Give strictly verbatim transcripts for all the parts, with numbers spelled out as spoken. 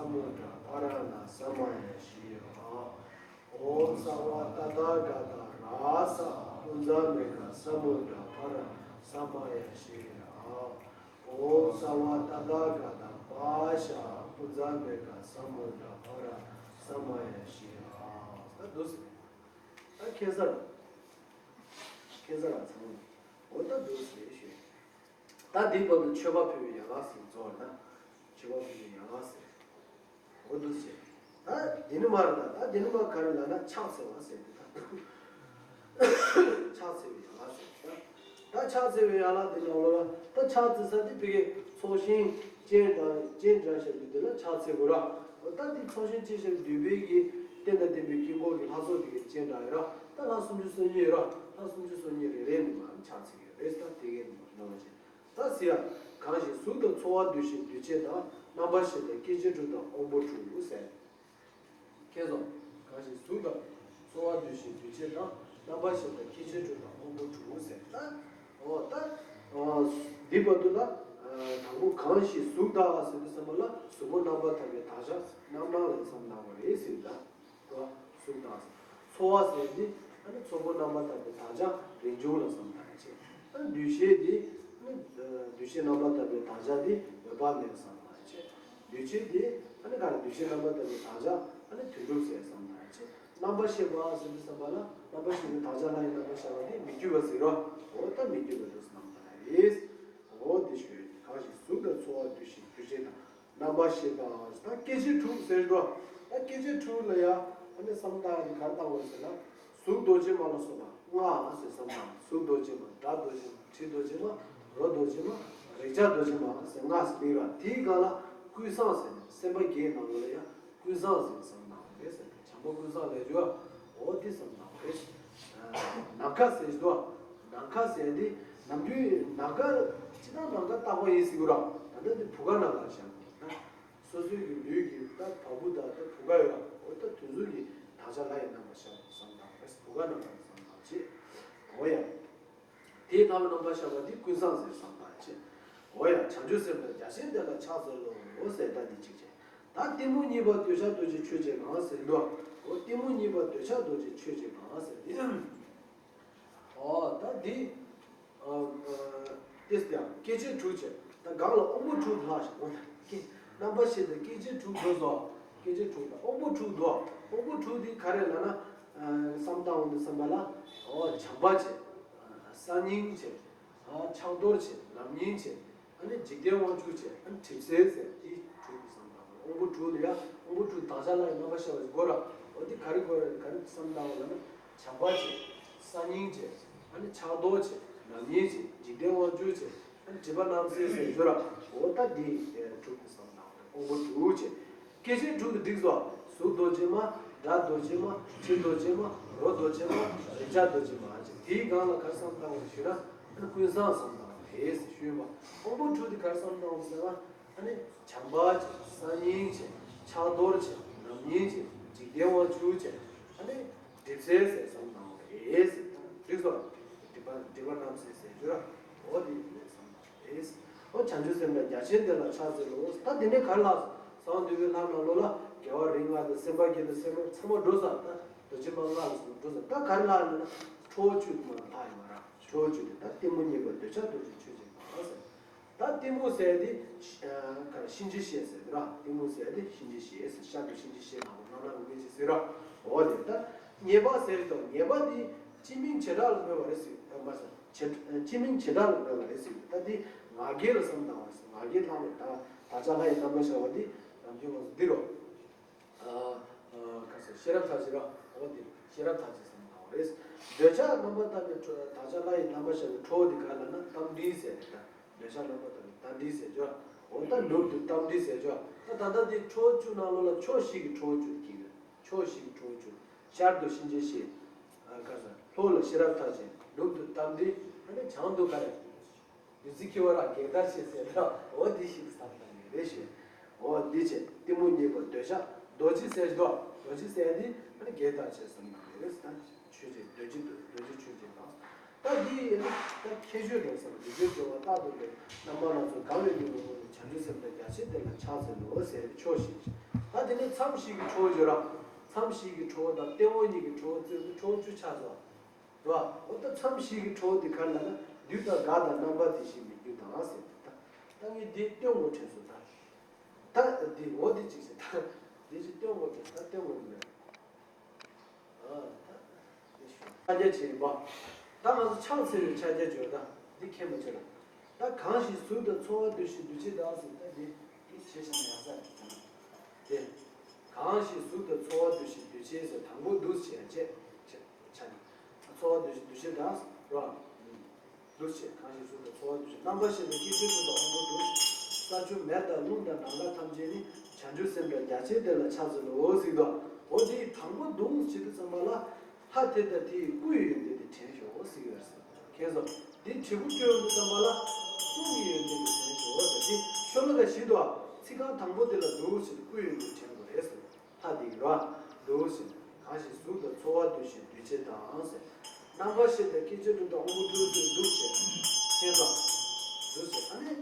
ས་མུ་དྲ་ཕ་ར་ཎ་ས་མ་ཡ་ཤི་ཡ། ཨོཾ་སརྦ་ཏ་ཐཱ་ག་ཏ་ར་ས་པུ་ཛ་མེ་གྷ་ས་མུ་དྲ་ཕ་ར་ཎ་ས་མ་ཡ་ཤི་ཡ། ཨོཾ་སརྦ་ཏ་ཐཱ་ག་ཏ་པཱ་ཤ་པུ་ཛ་མེ་གྷ་ས་མུ་དྲ་ཕ་ར་ཎ་ས་མ་ཡ་ཤི་ཡ། ད་འདུག་སེ། ད་ཁེ་སར། ཁེ་སར་ཚང་མ། འོ་ད་འདུག་སེ་ཞུ། ད་འདི་བར་དུ་མཆོད་པ་ཕུལ་བའི་ཡན་ལག་ཟེར་རྫོགས་ན། མཆོད་པ་ཕུལ་བའི་ཡན་ལག་ཟེར། འོ་འདུག་སེ། ད་འདི་ནི་མ་རེད་ད། ད་འདི་ནི་མ་ག་རེ་ལབ་ན་ཕྱག་འཚལ་བ་ཟེར་འདུག་ད། ཕྱག་འཚལ་བའི་ཡན་ལག་ཟེར་ད། ད་ཕྱག་འཚལ་བའི་ཡན་ལག་འདི་ནང་ལོགས་ལ་ད་ཕྱག་འཚལ་ས་འདི་ཕ་གིའི་ཚོགས་ཞིང་སྤྱན་དྲངས་སྤྱན་དྲངས་བཞག་པའི་འདི་ལ་ཕྱག་འཚལ་དགོས་ར། འོ་ད་འདི་ཚོགས་ཞིང་སྤྱན་བཞག་པའི་འདུས་པའི་གི་རྟེན་དང་ལྡན་པའི་དཀྱིལ་འཁོར་གྱི་ལྷ་ཚོགས་དེ་གའི་སྤྱན་དྲངས་ཡོད་ར། ད་ལྷ་སུམ་ཅུ་སོ་གཉིས་ཡོད་ར། ལྷ་སུམ་ཅུ་སོ་གཉིས་རེ་རེ་ནས་མར་ཕྱག་འཚལ་གྱི་ཡོད་རེད། ད་དེ་གའི་ནང་ལོགས་ལ་བྱས། ད་ཟེར་ཡ། གང་ཞིག་གཟུགས་དང་ཚོར་བ་འདུ་ཤེས་འདུས་བྱས་དང་། རྣམ་པར་ཤེས་དང་སྐྱེ་མཆེད་དྲུག་དང་དབང་པོ་དྲུག་ཟེར། མཁྱེན་སོང་། གང་ཞིག་གཟུགས་དང་ཚོར་བ་འདུ་ཤེས་འདུས་བྱས་དང་། རྣམ་པར་ཤེས་དང་སྐྱེ་མཆེད་དྲུག་དང་དབང་པོ་དྲུག་ཟེར། ད་འོ་ད་འདི་བར་དུ་ལ་དང་པོ་གང་ཞིག་གཟུགས་དང་ཟེར་དུས་ཙམ་པ་ལ་གཟུགས་པོ་རྣམ་པར་དག་པའི་དག་བྱ་རྣམ་སྣང་ལ་བསམ་གནང་བ་རེད་ཟེར་ད། གཟུགས་དང་། ཚོར་བ་ཟེར་དེ་ཨ་ནི་ཚོར་པོ་རྣམ་པར་དག་པའི་དག་བྱ་རིན་འབྱུང་ལ་བསམ་བཏང་བྱས། ཨ་ནི་འདུ་ཤེས་དེ་ཨ་ནི་འདུ་ཤེས་རྣམ་པར་དག་པའི་དག་བྱ་དེ་འོད་དཔག་མེད་ལ་བསམ་བཏང་བྱས། འདུ་བྱེད་དེ་ཨ་ནི་ག་རེ་འདུ་ཤེས་རྣམ་པར་དག་པའི་དག་བྱ་ཨ་ནི་དོན་གྲུབ་ཟེར་བསམ་བཏང་བྱས། རྣམ་པར་ཤེས་པ་ཟེར་དུས་ཙམ་པ་ལ་རྣམ་པར་ཤེས་པའི་དག་བྱ་ལྷ་ཡི་རྣམ་པར་ཤར་བ་དེ་མི་བསྐྱོད་པ་ཟེར་རོ། འོ་ད་མི་བསྐྱོད་པ་དེ་བསམ་བཏང་རེད། འོ་དེ་ཞུ་ཡོད། གང་ཞིག་གཟུགས་དང་ཚོར་བ་འདུ་ཤེས་འདུ་བྱེད་དང་། རྣམ་པར་ཤེས་པ། ད་སྐྱེ་མཆེད་དྲུག་ཟེར་འགྲོ། ད་སྐྱེ་མཆེད་དྲུག་ལ་ཡང་ཨ་ནི་བསམ་བཏང་ཡ་དེ་ག་རེ་བཏང་དགོས་ཟེར་ན། གཟུགས་རྡོ་རྗེ་མ་ལ་སོགས་པ་ལྔ་ཟེར་བསམ་བཏང་། གཟུགས་རྡོ་རྗེ་མ། སྒྲ་རྡོ་རྗེ་མ། དྲི་རྡོ་རྗེ་མ། རོ་རྡོ་རྗེ་མ། རེག་བྱ་རྡོ་རྗེ་མ་ཟེར་ལྔ་ཟེར་ནི་ར། དེའི་སྒང་ལ་ཀུན་བཟང་ཟེར་ནས་སེམས་པ་བརྒྱད་ནང་ལོགས་ལ་ཡང་ཀུན་བཟང་ཟེར་བསམ་བཏང་བ་རེད་ཟེར། བྱམས་པ་ཀུན་བཟང་ལས་སྦྱོར་བ། འོ་དེ་བསམ་བཏང་བ་རེད། ནམ་མཁའ་ཟེར་གྱི་འདུག་ནམ་མཁའ་ཟེར་དེ་ནམ་རྒྱུན་ནམ་མཁའ་སྤྱིར་བཏང་ནམ་མཁའ་རྟག་པ་ཡིན་ཟེར་གྱི་ར། ད་ལྟ་དེ་བུ་ག་ནམ་མཁའ་བཞག་ན། སོ་སོའི་གི་ལུས་ཀྱི་ད་བ་སྤུ་དང་ད་བུ་ག་ཡོད་ར། འོ་ད་དེ་ཚོ་གི་དག་བྱ་ལྷ་ཡི་རྣམ་པར་ཤར་བ་བསམ་བཏང་བ་རེད། བུ་ག་ནམ་མཁའ་བསམ་བཏང་བྱེད། འོ་ཡ། དེའི་ལྷ་མོ་རྣམ་པར་ཤར་བ་འདི་ཀུན་བཟང་ཟེར་བསམ་བཏང་བྱེད། འོ་ཡ། བྱང་ཆུབ་སེམས་དང་རྒྱ་ཆེན་དེ་ལ་ཕྱག་འཚལ་ལོ། འོ་ཟེར་ད་འདི་གཅིག་བྱས། ད་གཏི་མུག་གཉིས་པ་འདོད་ཆགས་རྡོ་རྗེ་ཆོས་ཅན་གང་ཟེར་འདུག་འོ་གཏི་མུག་གཉིས་པ་འདོད་ཆགས་རྡོ་རྗེ་ཆོས་ཅན་གང་ཟེར་འདི། འོ་ད་འདི། དེ་ཡང་སྐྱེ་མཆེད་དྲུག་བྱས། ད་སྒང་ལ་དབང་པོ་དྲུག་ལྷག་ཞིག་འོ་ད་སྐྱེ། རྣམ་པར་ཤེས་དང་སྐྱེ་མཆེད་དྲུག་འགྲོ་སོ། སྐྱེ་མཆེད་དྲུག་དང་དབང་པོ་དྲུག་འདུག་དབང་པོ་དྲུག་འདི་ག་རེ་ལབ་ན། བསམ་བཏང་འོང་དུས་ཙམ་པ་ལ། འོ་བྱམས་པ་བྱས། གསར་རྙིང་བྱས། ཕྱག་རྡོར་བྱས། ལམ་ཉེར་བྱས། ཨ་ནི་འཇིག་རྟེན་དབང་ཕྱུག་བྱས། ཨ་ནི་གྲིབ་སེལ་ཟེར་དེ་དྲུག་གི་བསམ་བཏང་། དབང་པོ་དྲུག་ལ་ཡང་དབང་པོ་དྲུག་དག་བྱ་ལྷ་ཡི་རྣམ་པར་ཤར་བ་ཞིག་དགོས་ར། འོ་དེ་ག་རེ་དགོས་ར། ག་རེ་བསམ་བཏང་བ་ལབ་ན། བྱམས་པ་བྱས། གསར་རྙིང་བྱས། ཨ་ནི་ཕྱག་རྡོར་བྱས། ལམ་ཉེར་བྱས། འཇིག་རྟེན་དབང་ཕྱུག་བྱས། ཨ་ནི་སྒྲིབ་པ་རྣམ་སེལ་ཟེར་ཞུ་ར། འོ་ད་འདི་དྲུག་གི་བསམ་བཏང་། དབང་པོ་དྲུག་བྱས། སྐྱེ་མཆེད་དྲུག་དང་འགྲིག་སོ། གཟུགས་རྡོ་རྗེ་མ། སྒྲ་རྡོ་རྗེ་མ། དྲི་རྡོ་རྗེ་མ། རོ་རྡོ་རྗེ་མ། རེག་བྱ་རྡོ་རྗེ་མ་བྱས། དེའི་སྒང་ལ་ག་རེ་བསམ་བཏང་བ་ཞུས་ན། ཨ་ནི་ཀུན་བཟང་བསམ་བཏང་བ་རེད་ཞུས་པ། དབང་པོ་དྲུག་དེ་ག་རེ་བསམ་བཏང་བ་ཟེར་ན། ཨ་ནི་བྱམས་པ་བྱས། གསར་རྙིང་བྱས། ཕྱག་རྡོར་བྱས། ལམ་ཉེར་བྱས། འཇིག་རྟེན་དབང་ཕྱུག་བྱས། ཨ་ནི་སྒྲིབ་སེལ་ཟེར་བསམ་བཏང་བ་རེད། འགྲིག་སོང་། སྒྲིབ་པ་སྒྲིབ་པ་རྣམ་སེལ་ཟེར་རྒྱུ་ར། འོ་དེ་རེད་བསམ་བཏང་བ་རེད། འོ་བྱང་ཆུབ་སེམས་དང་རྒྱ་ཆེན་དེ་ལ་ཕྱག་འཚལ་ལོ། ད་དེ་ནས་ག་རེ་ལབ་སོང་། གསང་བ་འདུས་པའི་ལྷ་ནང་ལོགས་ལ་རྒྱལ་བ་རིགས་ལྔ་དང་སེམས་དཔའ་བརྒྱད་དང་སེམས་དཔའ་ཚང་མ་འགྲོ་ས། ད་རྡོ་རྗེ་མ་ལྔ་ལ་སོགས་འགྲོ་ས། ད་ག་རེ་ལབ་ན། ཁྲོ་བོ་བཅུ་དེ་མ་ལྷག་ཡོད་མ་ར། ཁྲོ་བོ་བཅུ་དེ་ད་གཏི་མུག་གཉིས་པ་འདོད་ཆགས་རྡོ་རྗེ་ཆོས་ཅན་གང་ཟེར། ད་གཏི་མུག་ཟེར་དེ་ག་རེ་གཤིན་རྗེ་གཤེད་ཟེར་ར། གཏི་མུག་ཟེར་དེ་གཤིན་རྗེ་གཤེད་ཟེར། ཤར་དུ་གཤིན་རྗེ་གཤེད་ནག་པོ་ནག་ནག་འོ་ངེས་ཅི་ཟེར་ར། འོ་དེ་ད་ཉེས་པ་ཟེར་དང་ཉེས་པ་དེ་སྤྱི་མིང་བྱེ་བྲག་ལ་སྨོས་པ་རེད་ཟེར། མ་ཟེར། བྱེ་སྤྱི་མིང་བྱེ་བྲག་ལ་སྨོས་པ་རེད་ཟེར། ད་དེ་ང་རྒྱལ་ལ་བསམ་བཏང་བ་རེད་ཟེར། ང་རྒྱལ་ལྷག་མེད་ད་དག་བྱ་ལྷ་ཡི་རྣམ་པར་ཤར་བ་དེ་རང་བྱུང་ངོ་སོ་འདི་རོ། ཨ་ཨ་ག་ཟེར། ཤེས་རབ་མཐར་ཕྱིན་ར། འོ་དེ་ཤེས་རབ་མཐར་ཕྱིན་བསམ་བཏང་བ་རེད། འདོད་ཆགས་རྣམ་པར་དག་པའི་ཁྲོ། དག་བྱ་ལྷ་ཡི་རྣམ་པར་ཤར་བའི་ཁྲོ་བོ་དེ་ག་ལབ་ན་རྟ་མགྲིན་ཟེར་དེ། ད་འདོད་ཆགས་རྣམ་པར་དག་པའི་རྟ་མགྲིན་ཟེར་ཅོ། འོ་ད་ནུབ་ཏུ་རྟ་མགྲིན་ཟེར་ཅོ། ད་ད་ལྟ་དེ་ཁྲོ་བོ་བཅུ་ནང་ལོགས་ལ་ཕྱོགས་བཞི་གི་ཁྲོ་བོ་བཅུ་དེ་སྐྱེས་ཡོད། ཕྱོགས་བཞི་གི་ཁྲོ་བོ་བཅུ། ཤར་དུ་གཤིན་རྗེ་གཤེད། ཨ་ག་ཟེར། ལྷོ་ལ་ཤེས་རབ་མཐར་ཕྱིན། ནུབ་ཏུ་རྟ་མགྲིན། ཨ་ནི་བྱང་དུ་ག་རེ། བདུད་རྩི་འཁྱིལ་བ་ར་བགེགས་མཐར་ཕྱིན་ཟེར་ན། འོ་འདི་ཞིག་བསམ་བཏང་ནི་རེད་ཞེས། འོ་འདི་བྱས་གཏི་མུག་གཉིས་པ་འདོད་ཆགས་རྡོ་རྗེ་ཟེར་དོ། རྡོ་རྗེ་ཟེར་འདི་ཨ་ནི་བགེགས་མཐར་ཕྱིན་བསམ་བཏང་ནི་རེད་ད། ཆོས་ཅན་རྡོ་རྗེ་རྡོ་རྗེ་ཆོས་ཅན་དང་། ད་འདི་ཨ་ནི་ད་ཁྱད་ཆོས་འགྲོ་བསམ་རིགས་པའི་སྦྱོར་བ་རྟག་ཏུ་འགྲོ་རྣམ་པ་སྣ་ཚོགས་གང་ལས་ཉོན་མོངས་པ་ནི་བྱང་ཆུབ་སེམས་དང་རྒྱ་ཆེན་དེ་ལ་ཕྱག་འཚལ་ལོ་ཟེར་ཕྱོགས་བཞི་ཞེས། ད་དེ་ནས་མཚམས་བཞི་གི་ཁྲོ་བོ་བརྗོད་ར། མཚམས་བཞི་གི་ཁྲོ་བོ་དང་ལྟེ་བ་གཉིས་ཀྱི་ཁྲོ་བོ་བརྩིས་ཏེ་ཁྲོ་བོ་བཅུ་ཆགས་སོ། རེད་བ། འོ་ད་མཚམས་བཞི་གི་ཁྲོ་བོ་དེ་ག་རེ་ལབ་ན་བདུད་དང་དགྲ་དང་རྣམ་པ་དེ་བཞིན་མི་འགྱུར་དང་ཟེར་ཏེ། ད་ད་ངས་འདི་སྟོན་དགོས་དྲན་སོང་ད། ད་འདི་འོ་འདི་གཅིག་བྱས་ད། འདི་ཅིག་སྟོན་དགོས་དྲན་སོང་ད་སྟོན་དགོས་མེད། ཨ་ད། ཕྱག་རྒྱ་ཆེ་ཡིན་པ། ད་ང་ཚོ་ཕྱག་འཚལ་བའི་ཕྱག་རྒྱ་བརྗོད་ད་འདི་མཁྱེན་པ་བྱོས་ལ། ད་གང་ཞིག་གཟུགས་དང་ཚོར་བ་འདུ་ཤེས་འདུ་བྱེད་དང་ཟེར་ད་འདི་འདི་ཞེས་བྱ་ནས་ཡང་ས་དེ། གང་ཞིག་གཟུགས་དང་ཚོར་བ་འདུ་ཤེས་འདུ་བྱེད་ཟེར་དང་པོ་འདུ་བྱེད་ཡང་བྱེད་བྱེད་བྱ་ནས། ཚོར་བ་འདུ་ཤེས་འདུ་བྱེད་དང་རོ། འདུ་བྱེད་གང་ཞིག་གཟུགས་དང་ཚོར་བ་འདུ་བྱེད་རྣམ་པར་ཤེས་པའི་སྐད་ཅིག་ཏུ་དང་དབང་པོ་འདུ། ས་ཆུ་མེ་དང་རླུང་དང་ནམ་མཁའ་ཐམས་ཅད་ནི་བྱང་ཆུབ་སེམས་དང་རྒྱ་ཆེན་དེ་ལ་ཕྱག་འཚལ་ལོ་ཟེར་དོ། འོ་དེ་དང་པོ་འདུ་བྱེད་དུ་ཙམ་པ་ལ། ལྷ་དེ་དང་དེའི་སྐུ་ཡི་ཡོན་ཏན་དེ་དྲན་ཤོག་ཟེར་གྱི་ཡོད་ཟེར། མཁྱེན་སོང་། དེ་དྲིལ་བུ་བསྐྱོན་དུས་ཙམ་པ་ལ་གསུང་གི་ཡོན་ཏན་དེ་དྲན་ཤོག་ཟེར་དེ་ཤོ་ལོ་ཀ་བཞི་འདུག་ཨ། ཚིག་རྐང་དང་པོ་དེ་ལ་འདུག་ཟེར་དུས་སྐུའི་ཡོན་ཏན་དྲན་དགོས་རེད་ཟེར། ལྷ་དེ་གི་རོ། འདུག་ཟེར། གང་ཞིག་གཟུགས་དང་ཚོར་བ་འདུ་ཤེས་འདུ་བྱེད་དང་ཟེར། རྣམ་པར་ཤེས་པའི་སྐད་ཅིག་ཏུ་དང་དབང་པོ་འདུ་ཟེར་འདུག་ཟེར། མཁྱེན་སོང་། འདུག་ཟེར་ཨ་ནི།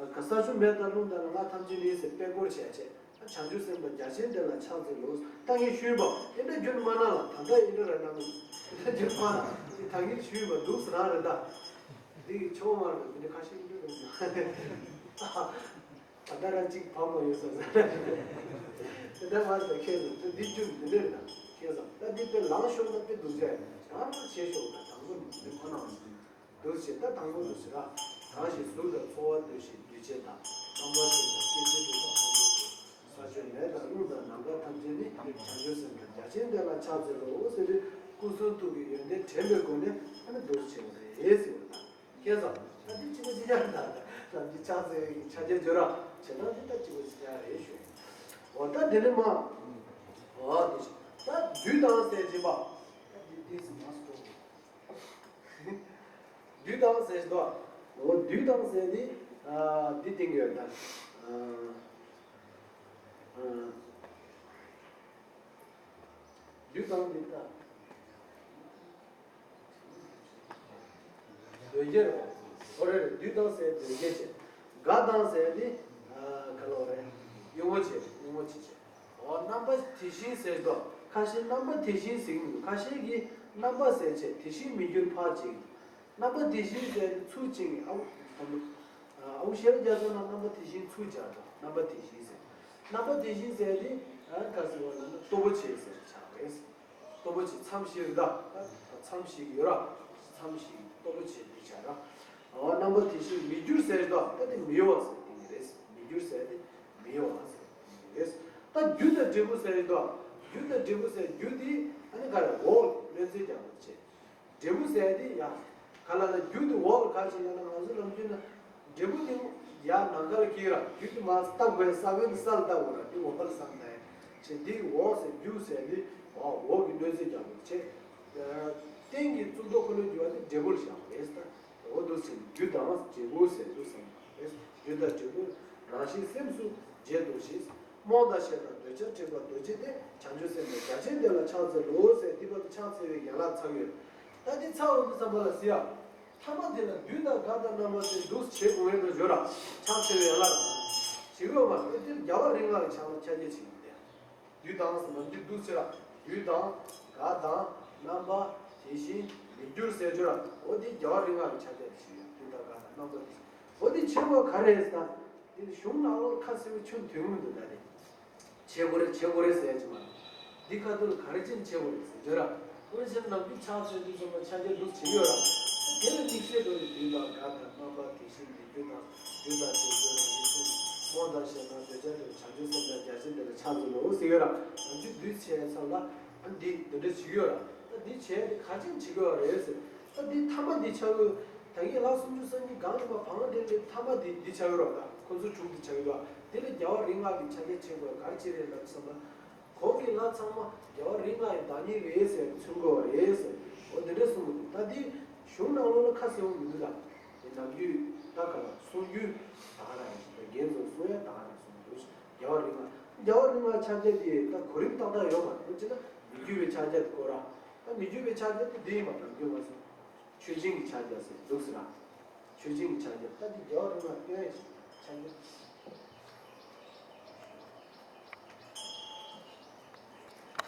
ག་ས་ཆུ་མེ་དང་རླུང་དང་ལྔ་ཐམས་ཅད་ནི་ཟེར་དཔེ་སྐོར་བྱས་བྱས། བྱང་ཆུབ་སེམས་དང་རྒྱ་ཆེན་དེ་ལ་ཕྱག་འཚལ་ལོ། ད་ངས་ཞུས་པ་ཨེ་འདྲ་རྒྱུན་མ་ན་ལ་ད་ལྟ་ཨེ་འདྲ་ར་ན་མི་ཨེ་འདྲ་རྒྱུན་མ་ན་ད་ངས་ཞུས་པ་འདུག་ཟེར་རང་རེད་ད། འདི་ཆོག་མ་རེད་འདི་འདྲ་ཁ་ཤས་ཨེ་འདྲ་རེད་ད། ད་ལྟ་ར་གཅིག་བམ་མ་ཡོད་ས་ཟེར། ཨེ་འདྲ་མ་རེད་ད་ཁྱེད་ཚོ་འདི་རྒྱུན་འདི་འདྲ་རེད་ད་ཁྱེད་ཚོ་ད་འདི་དཔེ་ལངས་ཤོར་ན་དཔེ་སྡུག་ཅག་ཡིན་ད་རང་རང་བྱས་ཤོག་ད་དང་པོ་འདི་ཁོ་ན་མ་ཟིན། འདུ་བྱེད་ད་དང་པོ་འདུ་བྱེད་ར། གང་ཞིག་གཟུགས་དང་ཚོར་བ་འདུ་ཤེས་འདུ་བྱེད་དང་རྣམ་པར་ཤེས་དང་སྐྱེ་མཆེད་དྲུག་དང་དབང་པོ་དྲུག་ས་ཆུ་མེ་དང་རླུང་དང་ནམ་མཁའ་ཐམས་ཅད་ནི་བྱང་ཆུབ་སེམས་དང་རྒྱ་ཆེན་དེ་ལ་ཕྱག་འཚལ་ལོ་ཟེར་དུས་སྐུ་གསུང་ཐུགས་ཀྱི་ཡོན་ཏན་དྲན་པའི་སྒོ་ནས་ཨ་ནི་འདུ་བྱེད་རེད་ཟེར་བ་དང་། མཁྱེན་སོང་། ད་འདི་གཅིག་པ་གཅིག་རྐྱང་དང་ནམ་རྒྱུན་ཕྱག་འཚལ་བའི་ཕྱག་རྒྱ་བརྗོད་ར་བྱེད་སྟངས་འདི་ད་གཅིག་པ་གཅིག་རྐྱང་རེད་ཞུ། འོ་ད་དེ་ནི་མ། འོ་དེ་ད་བདུད་དང་ཟེར་གྱིན་པ། ད་འདི་འདི་སུ་མ་སུ་གྲོགས། བདུད་དང་ཟེར་ཞིག་འདུག་འོ་བདུད་དང་ཟེར་འདི་འདི་སྟེང་གི་ཡོད་ད། བདུད་དང་འདི་ད། དོལ་རྒྱལ་རེད། འོ་རེད་རེད་བདུད་དང་ཟེར་དོལ་རྒྱལ་བྱས། དགྲ་དང་ཟེར་འདི་ག་ལོ་རེད། གཡུལ་ངོ་བྱས་གཡུལ་ངོ་བྱས་བྱས། འོ་རྣམ་པ་དེ་བཞིན་ཟེར་དོ། ཁ་ཤས་རྣམ་པ་དེ་བཞིན་ཟེར་གྱི་མི་འདུག་ཁ་ཤས་ཀྱིས་རྣམ་པ་ཟེར་བྱས་དེ་བཞིན་མི་འགྱུར་ཕར་བྱེད་ཀྱི་འདུག་རྣམ་པ་དེ་བཞིན་ཟེར་ཚུལ་བྱེད་ཀྱི་ཨའུ། ཨའུ་ཤེས་རབ་རྒྱ་མཚོ་ནང་རྣམ་པ་དེ་བཞིན་ཚུལ་སྦྱར་དོ། རྣམ་པ་དེ་བཞིན་ཟེར། རྣམ་པ་དེ་བཞིན་ཟེར་དེ་ག་ཟེར་བ་ལབ་ན་ལྟོ་བོ་ཆེ་ཟེར་ཆགས་རེད། ལྟོ་བོ་ཆེ་མཚམས་བཞི་རེད་ད། མཚམས་བཞི་ཡོད་ར། མཚམས་བཞི་ལྟོ་བོ་ཆེ་འདི་བྱ་ར། འོ་རྣམ་པ་དེ་བཞིན་མི་འགྱུར་ཟེར་ད་ད་དེ་མི་གཡོ་བ་ཟེར་དེ་ནི་རེད། མི་འགྱུར་ཟེར་དེ་མི་གཡོ་བ་ཟེར་དེ་ནི་རེད། ད་རྒྱུ་དང་འབྲས་བུ་ཟེར་ད། རྒྱུ་དང་འབྲས་བུ་ཟེར་རྒྱུ་དེ་ཨ་ནི་ག་རེ་འོ་གནོད་འཚེ་རྒྱག་པ་བྱེད། འབྲས་བུ་ཟེར་དེ་ཡ། ག་ལ་ལ་རྒྱུ་དེ་འོ་ལ་ག་བྱེད་ལ་ན་ང་ཚོ་ནམ་རྒྱུན་ན། འབྲས་བུ་དེ་ཡར་ནམ་མཁའ་ལ་སྐྱེས་ར་རྒྱུ་དེ་མར་ལྟ་དགོས་ས་བོན་དེ་ས་ལ་ལྟ་དགོས་ར་དེ་འོག་ལ་སངས་ད་ཡ། བྱས་འདི་འོག་ཟེར་རྒྱུ་ཟེར་འདི་འོག་འོག་གི་གནོད་འཚེ་རྒྱག་དགོས་བྱས། རྟེན་གྱི་གཙུག་ཏོར་འཁོར་ལོས་སྒྱུར་བ་དེ་འབྲས་བུ་ལ་བཞག་པ་རེད་ཟེར། འོ་འདུག་ཟེར་རྒྱུ་དང་འབྲས་བུ་ཟེར་འདུག་ཟེར་རེད། རྒྱུ་དང་འབྲས་བུ་རང་བཞིན་སེམས་སུ་འབྱེད་དོ་ཞེས། རྨོངས་དང་ཞེ་སྡང་འདོད་ཆགས་སྒྲིབ་པ་འདུ་བྱེད་དེ་བྱང་ཆུབ་སེམས་དང་རྒྱ་ཆེན་དེ་ལ་ཕྱག་འཚལ་ལོ་ཟེར་འདི་བར་དུ་ཕྱག་འཚལ་བའི་ཡན་ལག་ཚར་ཡོད། ད་འདི་ཚར་འོང་དུས་ཙམ་པ་ལ་ཟེར་ཡ། ཐ་མ་དེ་ལ་བདུད་དང་དགྲ་དང་རྣམ་པ་ཟེར་འདུག་བྱེད་དགོས་ངེས་འགྲོ་འཇོག་ར། ཕྱག་འཚལ་བའི་ཡན་ལག་ར། བྱེད་དགོས་པ་ཨེ་དེ་རྒྱལ་བ་རིགས་ལྔ་གི་ཕྱག་ལ་ཕྱག་རྒྱ་བྱེད་དགོས་ཏེ། བདུད་དང་ཟེར་ན་འདི་འདུག་ཟེར་ར། བདུད་དང་། དགྲ་དང་། རྣམ་པ། དེ་བཞིན་མི་འགྱུར་ཟེར་རྒྱུ་ར། འོ་འདི་རྒྱལ་བ་རིགས་ལྔ་གི་ཕྱག་རྒྱ་དེ་ཞིག་ཡོད་བདུད་དང་དགྲ་དང་རྣམ་པ་དེ་བཞིན། འོ་འདི་བྱེད་དགོས་ག་རེ་ཟེར་ན། འདི་གཞུང་ནང་ལོགས་ཁ་གསལ་པོ་ཆུ་འཐུང་མི་འདུག་ད་དེ། བྱེད་དགོས་རེད་བྱེད་དགོས་རེད་ཟེར་གྱི་མ་རེད། འདི་ཁ་ཐུག་ལ་ག་རེ་བྱས་ནས་བྱེད་དགོས་རེད་ཟེར་རྒྱུ་ར། དངོས་གཞིར་ནམ་རྒྱུན་ཕྱག་འཚལ་དུས་ཙམ་པ་ཕྱག་རྒྱ་འདུག་བྱེད་ཀྱི་ཡོད་ར། དེ་ལ་དམིགས་བསལ་འགྲོ་ནས་བདུད་དང་དགྲ་དང་རྣམ་པ་དེ་བཞིན་མི་འགྱུར་དང་། བདུད་དང་འབྲས་བུ་རང་བཞིན་སེམས། རྨོངས་དང་ཞེ་སྡང་འདོད་ཆགས་སྒྲིབ་པ་བྱང་ཆུབ་སེམས་དང་རྒྱ་ཆེན་དེ་ལ་ཕྱག་འཚལ་ལོ་ཟེར་གྱི་ཡོད་ར། ནམ་རྒྱུན་འདུས་བྱས་ཙམ་ལ་ཨ་འདི་འདི་འདྲ་བྱེད་ཀྱི་ཡོད་ར། ད་འདི་བྱས་ཏེ་ག་ཅིག་བྱེད་ཀྱི་ཡོད་རེད་ཟེར། ད་འདི་ཐ་མ་འདི་ཆགས་ཡོད། ད་གིན་ལྷ་སུམ་ཅུ་སོ་གཉིས་གང་ཡིན་པ་བང་དེ་ལས་ཐ་མ་འདི་འདི་ཆགས་ཡོད་ར། ད་ཁོ་ཚོ་དྲུག་འདི་ཆགས་ཡོད་ར། དེ་ལ་རྒྱལ་བ་རིགས་ལྔ་གི་ཕྱག་རྒྱ་བྱེད་དགོས་ག་རེ་བྱེད་རེད་ལབ་བསམ་ན། གོང་གི་ལྷ་ཚང་མ་རྒྱལ་བ་རིགས་ལྔ་ཡི་བདག་ཉིད་རེད་ཟེར་མཚོན་དགོས་པ་རེད་ཟེར། འོ་འདི་འདྲ་གསུངས་པ་འདུག་ད་འདི་གཞུང་ནང་ལོགས་ལ་ཁ་གསལ་པོ་མི་འདུག་ད་འདི་ནམ་རྒྱུན་ད་ག་ལ་གསུང་རྒྱུན་ད་ག་རང་ཡིན་ཞིག་ད་རྒན་ཚོ་གསུང་ཡ་ད་ག་རང་གསུང་འདུག་རྒྱལ་བ་རིགས་ལྔ། རྒྱལ་བ་རིགས་ལྔ་ཕྱག་རྒྱ་དེ་ད་གོ་རིམ་ཏག་ཏག་ཡོད་མ་རེད། འོ་ཅི་ན་མི་འགྱུར་བའི་ཕྱག་རྒྱ་དེ་དགོས་ར། ད་མི་འགྱུར་བའི་ཕྱག་རྒྱ་དེ་འདི་ཡིན་པ་ནམ་རྒྱུན་མ་གསུང་། མཆོད་སྦྱིན་གྱི་ཕྱག་རྒྱ་ཟེར་འདུག་ཟེར་ན། མཆོད་སྦྱིན་གྱི་ཕྱག་རྒྱ་ད་འདི་རྒྱལ་བ་རིགས་ལྔ་སྟོན་ཡ་ཞིག་ཕྱག་རྒྱ།